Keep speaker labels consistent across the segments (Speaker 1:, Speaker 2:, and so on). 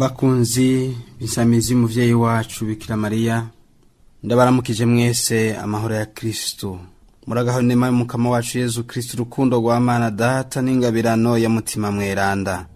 Speaker 1: Bakunzi b'insamirizi y'umuvyeyi wacu Bikira Mariya, ndabaramukije mwese amahoro ya Kristo. Muragaho nema y'umukama wacu Yezu Kristo, urukundo rwa Mana Data n'ingabirano ya Mutima Mweranda.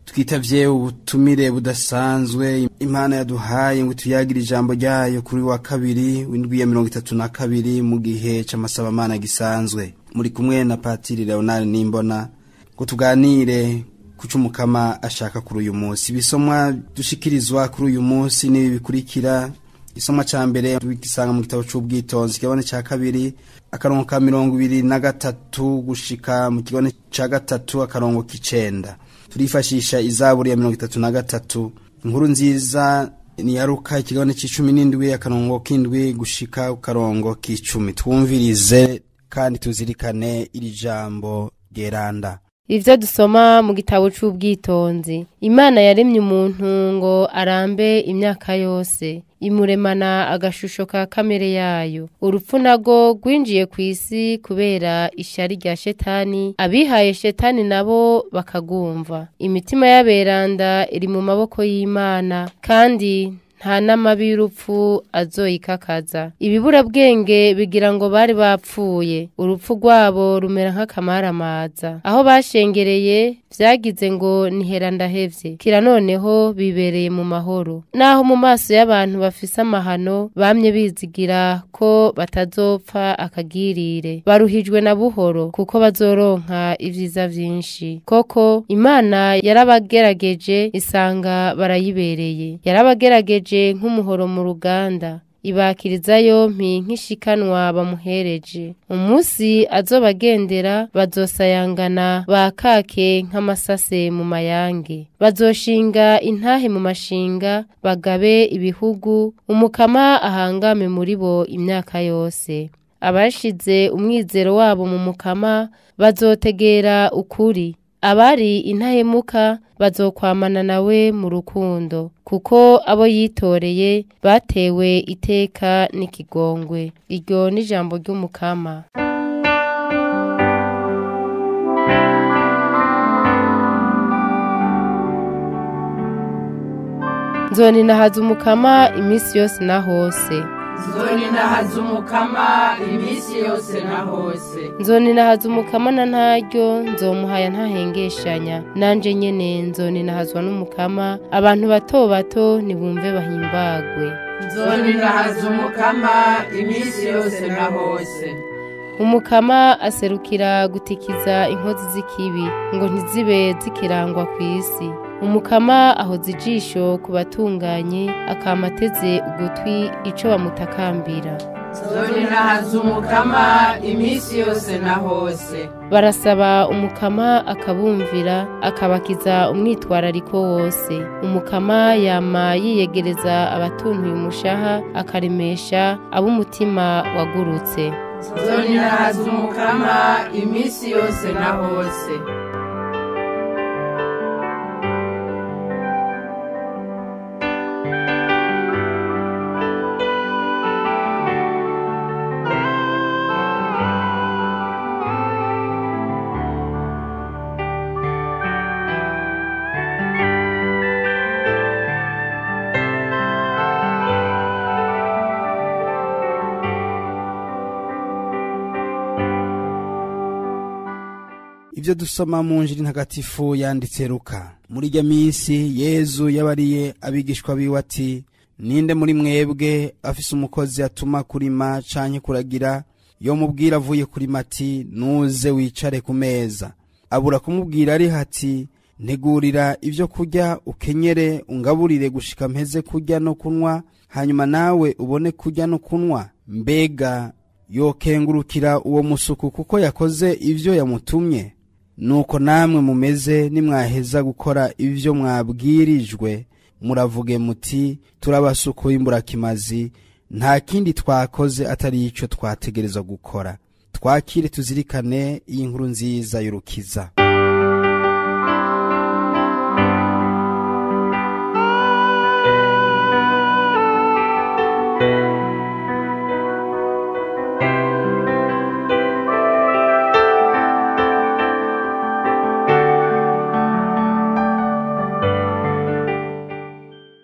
Speaker 1: Twitavye ubutumire budasanzwe Imana yaduhaye ngo tuyagire ijambo ryayo kuri wa kabiri w'indwi ya 32 mu gihe c'amasabamana gisanzwe. Muri kumwe na Patiri Leonard Nimbona ngo tuganire kucumukama ashaka kuri uyu munsi. Ibisomwa dushikirizwa kuri uyu munsi ni bikurikira. Isomwa ca mbere tugisanga mu gitabo c'ubwitonzi kigabane ca kabiri akarongo ka 23 gushika mu kigabane ca gatatu akarongo k'icenda. Turifashisha izaburi ya 33. Inkuru nziza ni yaruka ikigabane c'icumi n'indwi akarongo k'indwi gushika akarongo k'icumi. Twumvirize kandi tuzirikane iri jambo geranda.
Speaker 2: Ivyo dusoma mu gitabo c'ubwitonzi. Imana yaremye umuntu ngo arambe imyaka yose, imuremana agashusho ka kamere yayo. Urupfu nago rwinjiye kw'isi kubera ishari rya shetani, abihaye shetani nabo bakagumva. Imitima y'aberanda iri mu maboko y'Imana, kandi nta n'amabi y'urupfu azoyikakaza. Ibiburabwenge bigira ngo bari bapfuye, urupfu rwabo rumera nk'akamaramaza. Aho bashengereye vyagize ngo nihera ndahevye, kira noneho bibereye mu mahoro. Naho mu maso y'abantu bafise amahano, bamye bizigira ko batazopfa akagirire. Baruhijwe na buhoro kuko bazoronka ivyiza vyinshi. Koko Imana yarabagerageje isanga barayibereye, yarabagerageje nk'umuhoro mu ruganda, ibakiriza yompi nk'ishikanwa bamuhereje. Umunsi azobagendera bazosayangana bakake nk'amasase mu mayange, bazoshinga intahe mu mashinga, bagabe ibihugu, umukama ahangame muri bo imyaka yose. Abashize umwizero wabo mu mukama bazotegera ukuri, abari intahemuka bazokwamana nawe mu rukundo, kuko abo yitoreye batewe iteka n'ikigongwe. Iryo ni ijambo ry'umukama. Nzoninahaza umukama iminsi yose na hose.
Speaker 3: Nzoninahaza umukama iminsi yose na hose.
Speaker 2: Nzoninahaza umukama na ntaryo, nzomuhaya ntahengeshanya. Nanje nyene nzoninahazwa n'umukama, abantu bato bato nibumve bahimbagwe.
Speaker 3: Nzoninahaza umukama iminsi yose na hose.
Speaker 2: Umukama aserukira gutikiza inkozi z'ikibi, ngo ntizibe zikirangwa kw'isi. Umukama ahoza ijisho ku batunganye, akamateze ugutwi ico bamutakambira.
Speaker 3: Nzoninahaza umukama iminsi yose na hose.
Speaker 2: Barasaba umukama akabumvira, akabakiza umwitwarariko wose. Umukama yama yiyegereza abatuntuye umushaha, akaremesha ab'umutima wagurutse.
Speaker 3: Nzoninahaza umukama iminsi yose na hose.
Speaker 1: Ivyo dusoma mu Njiri ntagatifu yanditse Luka. Muri irya minsi Yezu yabariye abigishwa biwe ati: ninde muri mwebwe afise umukozi atuma kurima canke kuragira, yomubwira avuye kurima ati: nuze wicare ku meza? Abura kumubwira ari hati: ntegurira ivyo kurya, ukenyere, ungaburire gushika mpeze kurya no kunwa, hanyuma nawe ubone kurya no kunwa. Mbega yokengurukira uwo musuku kuko yakoze ivyo yamutumye? Nuko namwe mumeze, nimwaheza gukora ivyo mwabwirijwe, muravuge muti: turabasukuye imburakimazi, nta kindi twakoze atari ico twategerezwa gukora. Twakire tuzirikane iyi nkuru nziza y'urukiza.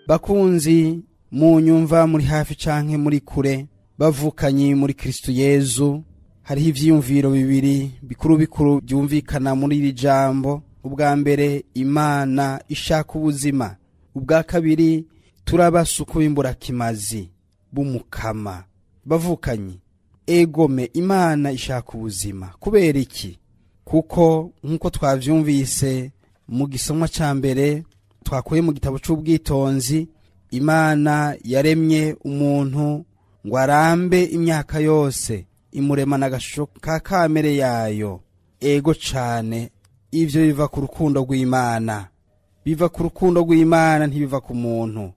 Speaker 1: Bakunzi mu nyumva muri hafi canke muri kure, bavukanye muri Kristo Yezu, hariho ivyiyumviro bibiri bikuru bikuru byumvikana muri iri jambo. Ubwa mbere, Imana ishaka ubuzima. Ubwa kabiri, turabasuku b'imburakimazi b'umukama. Bavukanyi, egome Imana ishaka ubuzima. Kubera iki? Kuko nk'uko twavyumvise mu gisomwa ca mbere twakuye mu gitabo c'ubwitonzi, Imana yaremye umuntu ngo arambe imyaka yose, imuremana agashusho ka kamere yayo. Ego cane, ivyo biva ku rukundo rw'Imana. Biva ku rukundo rw'Imana, ntibiva ku muntu.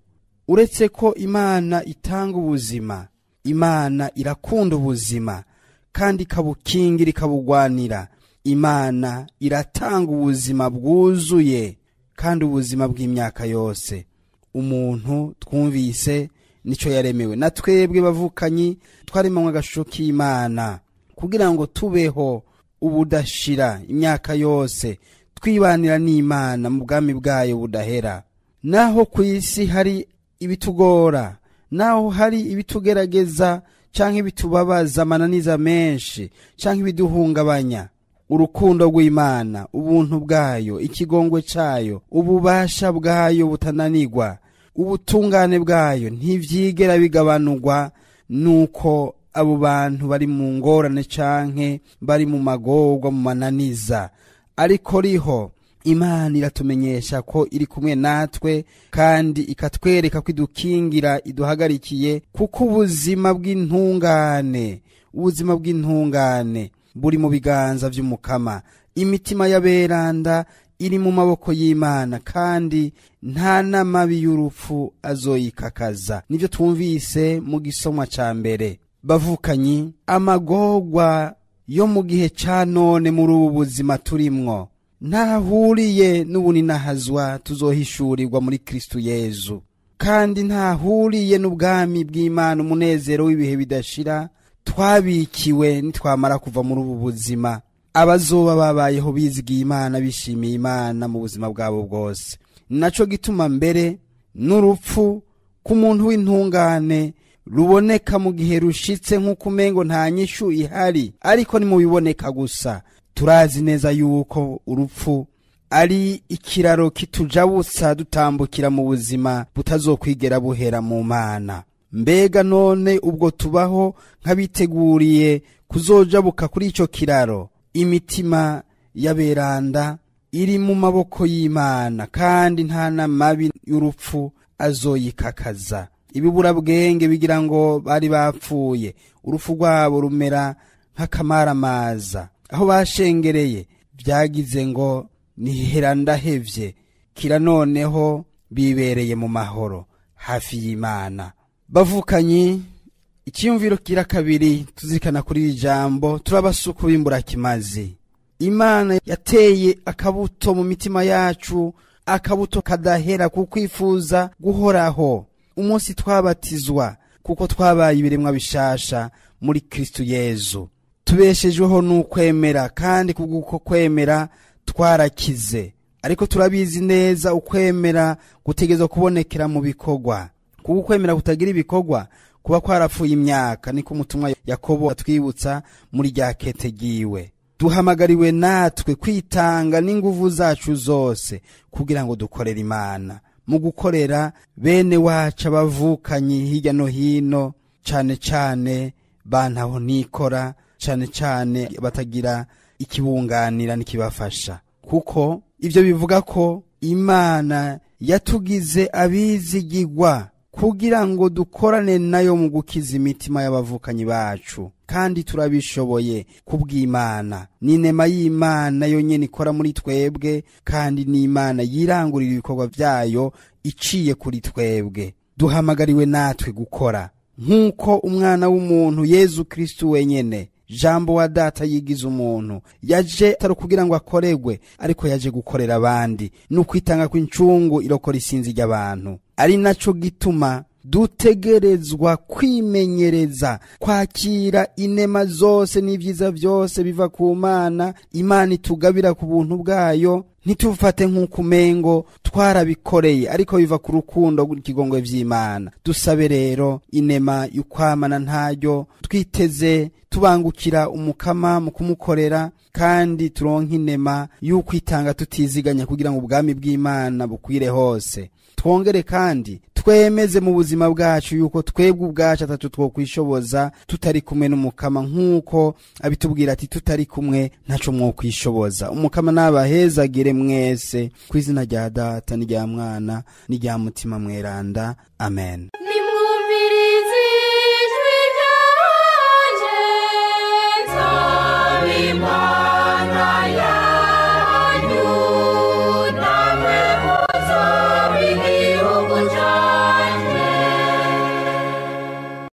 Speaker 1: Uretse ko Imana itanga ubuzima, Imana irakunda ubuzima kandi ikabukingira, ikabugwanira. Imana iratanga ubuzima bwuzuye kandi ubuzima bw'imyaka yose. Umuntu twumvise nico yaremewe. Na twebwe bavukanyi twaremanywe agashusho k'Imana kugira ngo tubeho ubudashira imyaka yose, twibanira n'Imana mu bwami bwayo budahera. Naho ku isi hari ibitugora, naho hari ibitugerageza canke ibitubabaza, amananiza menshi canke ibiduhungabanya, urukundo rw'Imana, ubuntu bwayo, ikigongwe cayo, ububasha bwayo butananirwa, ubutungane bwayo ntivyigera bigabanurwa nuko abo bantu bari mu ngorane canke bari mu magorwa, mu mananiza. Ariko riho Imana iratumenyesha ko iri kumwe natwe kandi ikatwereka ko idukingira, iduhagarikiye, kuko ubuzima bw'intungane, ubuzima bw'intungane buri mu biganza vy'umukama. Imitima y'aberanda iri mu maboko y'Imana, kandi nta n'amabi y'urupfu azoyikakaza. Nivyo twumvise mu gisomwa ca mbere. Bavukanyi, amagorwa yo mu gihe ca none muri ubu buzima turimwo ntahuriye n'ubuninahazwa tuzohishurirwa muri Kristo Yezu, kandi ntahuriye n'ubwami bw'Imana, umunezero w'ibihe bidashira twabikiwe nitwamara kuva muri ubu buzima. Abazoba babayeho bizigiye Imana, bishimiye Imana mu buzima bwabo bwose. Naco gituma mbere n'urupfu ku muntu w'intungane ruboneka mu gihe rushitse nk'uko umengo nta nyishu ihari, ariko ni mu biboneka gusa. Turazi neza yuko urupfu ari ikiraro kitujabutsa dutambukira mu buzima butazokwigera buhera mu Mana. Mbega none ubwo tubaho nk'abiteguriye kuzojabuka kuri ico kiraro? Imitima y'aberanda iri mu maboko y'Imana, kandi nta n'amabi y'urupfu azoyikakaza. Ibiburabwenge bigira ngo bari bapfuye, urupfu rwabo rumera nk'akamaramaza. Aho bashengereye byagize ngo nihera ndahevye, kira noneho bibereye mu mahoro hafi y'Imana. Bavukanyi, icyiyumviro kira kabiri tuzirikana kuri iri jambo, turabasuku b'imburakimazi. Imana yateye akabuto mu mitima yacu, akabuto kadahera ku kwifuza guhoraho. Umunsi twabatizwa, kuko twabaye ibiremwa bishasha muri Kristo Yezu, tubeshejweho n'ukwemera, kandi kubw'uko kwemera twarakize. Ariko turabizi neza ukwemera gutegerezwa kubonekera mu bikorwa, kuko ukwemera kutagira ibikorwa kuba kwarapfuye imyaka. Niko umutumwa Yakobo atwibutsa muri rya kete ryiwe. Duhamagariwe natwe kwitanga n'inguvu zacu zose kugira ngo dukorere Imana, mu gukorera bene wacu abavukanyi hirya no hino, cane cane bantaho nikora, cane cane batagira ikibunganira n'ikibafasha. Kuko ivyo bivuga ko Imana yatugize abizigirwa kugira ngo dukorane nayo mu gukiza imitima y'abavukanyi bacu, kandi turabishoboye kubw'Imana. Ni inema y'Imana yonyene ikora muri twebwe, kandi n'Imana yirangurira ibikorwa vyayo iciye kuri twebwe. Duhamagariwe natwe gukora nk'uko umwana w'umuntu Yezu Kristu wenyene, Jambo wa Data yigize umuntu, yaje atari kugira ngo akoregwe, ariko yaje gukorera abandi, n'ukwitanga kw'incungu irokora isinzi ry'abantu. Ari naco gituma Dutegerezwa kwimenyereza kwakira inema zose n'ibyiza byose biva ku Mana, Imana itugabira ku buntu bwayo. Ntitufate nk'uko umengo twarabikoreye, ariko biva ku rukundo rw'ikigongwe vy'Imana. Dusabe rero inema y'ukwamana ntaryo, twiteze tubangukira Umukama mu kumukorera, kandi turonke inema y'ukwitanga tutiziganya kugira ngo ubwami bw'Imana bukwire hose. Twongere kandi twemeze mu buzima bwacu yuko twebwe ubwacu atatu twokwishoboza tutari kumwe n'Umukama, nk'uko abitubwira ati tutari kumwe ntaco mwokwishoboza. Umukama nabahezagire mwese ku izina rya Data n'irya Mwana n'irya Mutima Mweranda. Amen.
Speaker 4: Nimwumvirize ijwi ryanje, nzaba Imana.